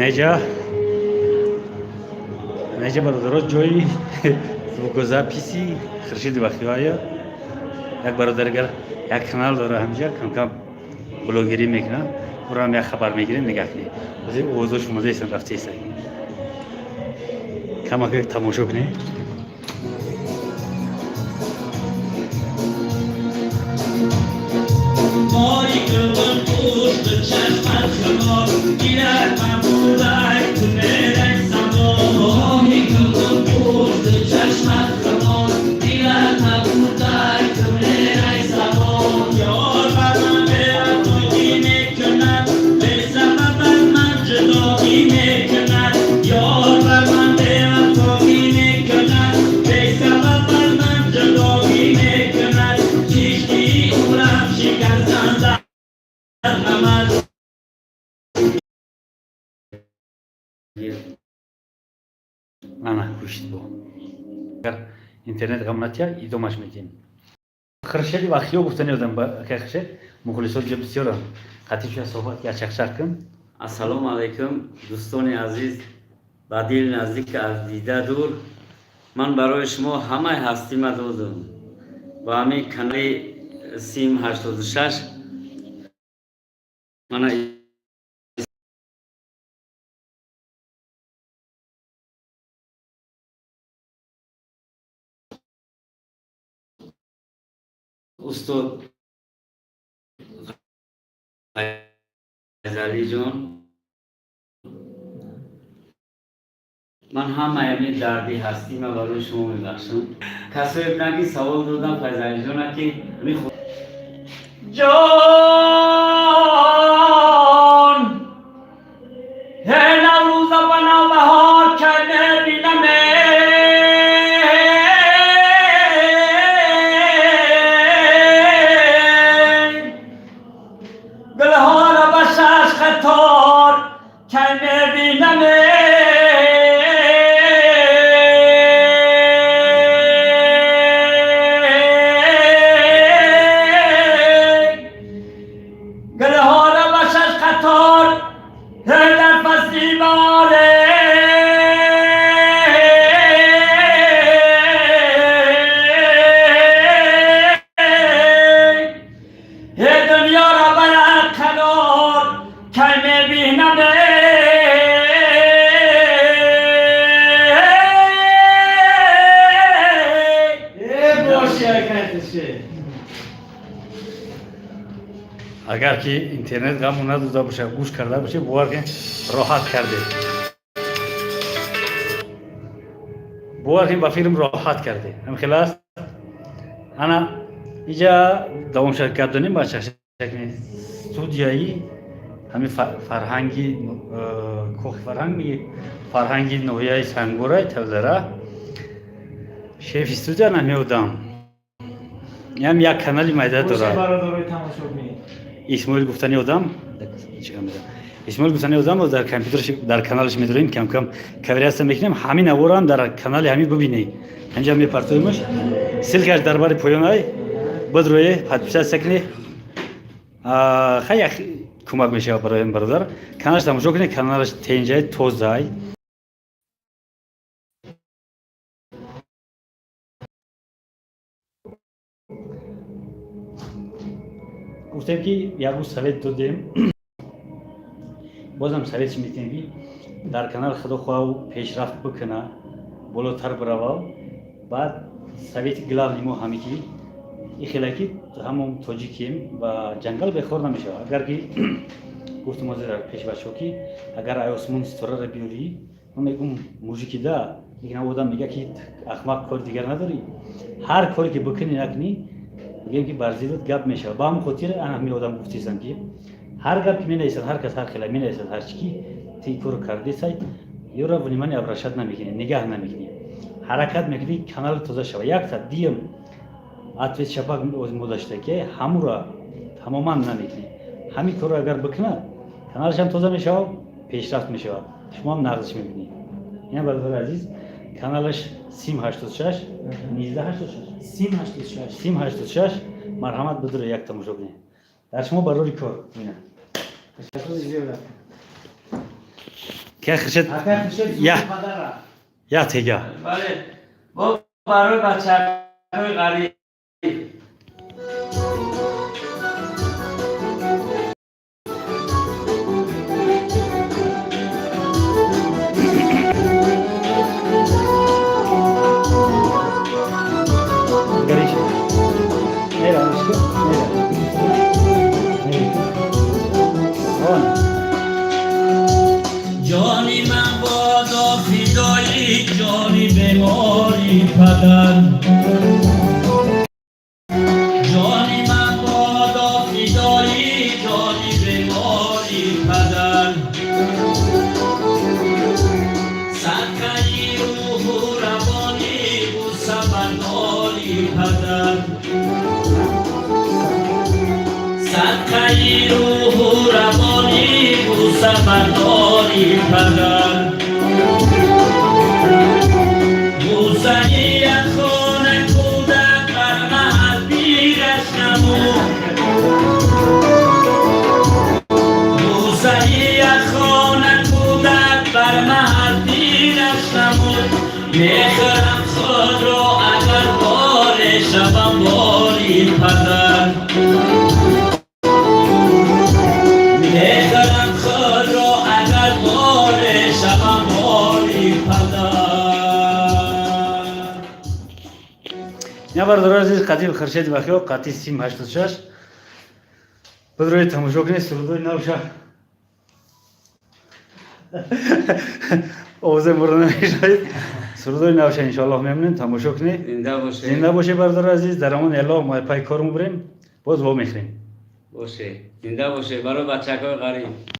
Неҷа, бародаро, ҷои звукозаписи Хуршиди Бахтиёя. Як бародаргар як канал дора, ҳамҷа камкам блогерӣ мекунад. Ӯро як хабар мегирем, нигаҳ кунед. Ҳозир овозош омодаестан, рафтеста. Камак тамошо кунед. ماری کردن پشت چشمت خمار گیرد مبودک تو میرک سما. ماهی کردن پشت چشمت خمار گیرد مبودک تو میرک سما. یار بر من بی‌وفایی میکند، بی سبب از من جدایی میکند. یار بر من بی‌وفایی میکند، بی سبب از من جدایی میکند. کشتی عمرم شکستن در غمت. Ана, гӯшт бо. Агар интернет ғам натия, идомаш медиҳем. Хуршеди Вахиё гуфта неодам, акай Хуршед, мухлисо ҷо бисёрам. Қатъи шуя суҳбат як чақчақ кун. Ассалому алайкум, дӯстони азиз, ба дил наздик, аз дида дур. Ман барои шумо ҳамаи ҳастима додам ба ҳамин канали Сим 86 мана. Устод Файзалиҷон, ман ҳамаи ҳамин дарди ҳастима барои шумо мебахшам. Касое буданд, ки савол додам Файзалиҷона, ки Ҷон, ҳе Наврӯза ба навбаҳор кай мебинаме? Гулҳоро ба шаш қатор кай мебинаме? Гулҳоро ба шаш қатор дар фасли баҳоре. Ҳе дунёро ба як қарор кай мебинаме? Э, боши, акай Хуршед. Агар ки интернет ғаму надода боша, гӯш карда боша, бовар кунед, роҳат карде. Бовар кунед, ба филм роҳат карде. Ҳам хел аст. Ана, иҷа давом шад гап донем ба чашакни студияи ҳамин фарҳанги, кохи фарҳанг меги, фарҳанги ноҳияи Сангурай Тавдара. Шефи студия намеодам. Ям як канали майда Боши, дорад. бародарои тамошобин. Исмоил гуфтани одам, Исмоил гуфтани одам, дар компютерш, дар каналаш медорем, кам кам ковыряться мекунем. Ҳамин аворам дар канали ҳамин бибинӣ, ҳамҷа мепартоимаш, ссылкаш дар бари поёнай бодрое, подписаться кунӣ. Хай, як кӯмак мешавад барои бародар. Каналаш тамошо кунед, каналаш тенҷай, тозай. Гуфтем, ки як рӯз совет додем, бозам совет чи метиҳем, ки дар канал худо хоҳав пешрафт бикуна, болотар биравав. Баъд совети главный мо ҳаме ки и хеле ки ҳамон тоҷикем ва ҷангал бехор намешавад. Агар ки гуфтум ҳозир дар пеши бачаҳо, ки агар ай осмон ситораро биёрӣ, ман мегӯм, мужики да, лекин одам мега, ки ахмақ, кори дигар надорӣ, ҳар коре ки бикунӣ, накунӣ, мегӯем, ки бар зиддат гап мешавад. Ба ҳамон хотир ана ҳамин одам гуфтисам, ки ҳар гап ки менависад, ҳар кас ҳар хела менависад, ҳарчи ки ти корро кардесай, ёра внимание обращать намекунӣ, нигаҳ намекунӣ, ҳаракат мекунӣ, канали тоза шава. Якта диюм ответ шапак модаштаки ҳамура тамоман намекунӣ. Ҳамин корро агар бикунад, каналашам тоза мешавад, пешрафт мешавад, шумоам нағзиш мебинед. Ина, бародари азиз, каналаш Сим 86 1986. Сим 86. Сим 86. Марҳамат, бидуре, як тамошо кунед. Дар шумо барори кор. Ина. Ташаккур зиёд. Ка Хуршед. Акай Хуршед. Я. Падара. Я тега. Бале, бо барои бачаҳои ғариб. Гориш. Нера, что? Нера. Нера. Вон. Ҷони ман бодо фидои ҷони бемори падар, ҷони ман бодо фидои ҷони бемори падар, садқаи рӯҳу равонӣ бӯса бар нолӣ падар, садқаи рӯҳу равонӣ бӯса бар нолӣ падар, бӯсаи як хона кӯдак бар маҳал пираш намуд, бӯсаи як хона кӯдак бар маҳал пираш намуд, мехӯрам худро агар боре шавам бори падар, мехӯрам худро агар боре шавам бори падар. Я, бародари азиз, қатил Хуршед Бахиё, қати Сим 86. Бидрои тамошо кунед сурудои навша. Овозе муро намешавед. Сурудои навша иншоаллоҳ мемонем, тамошо кунед. Зинда боше. Зинда боше, бародари азиз, дар амони Аллоҳ, мо пай кор мебурем, боз во мехӯрем. Боше, зинда боше, барои бачаҳои ғариб.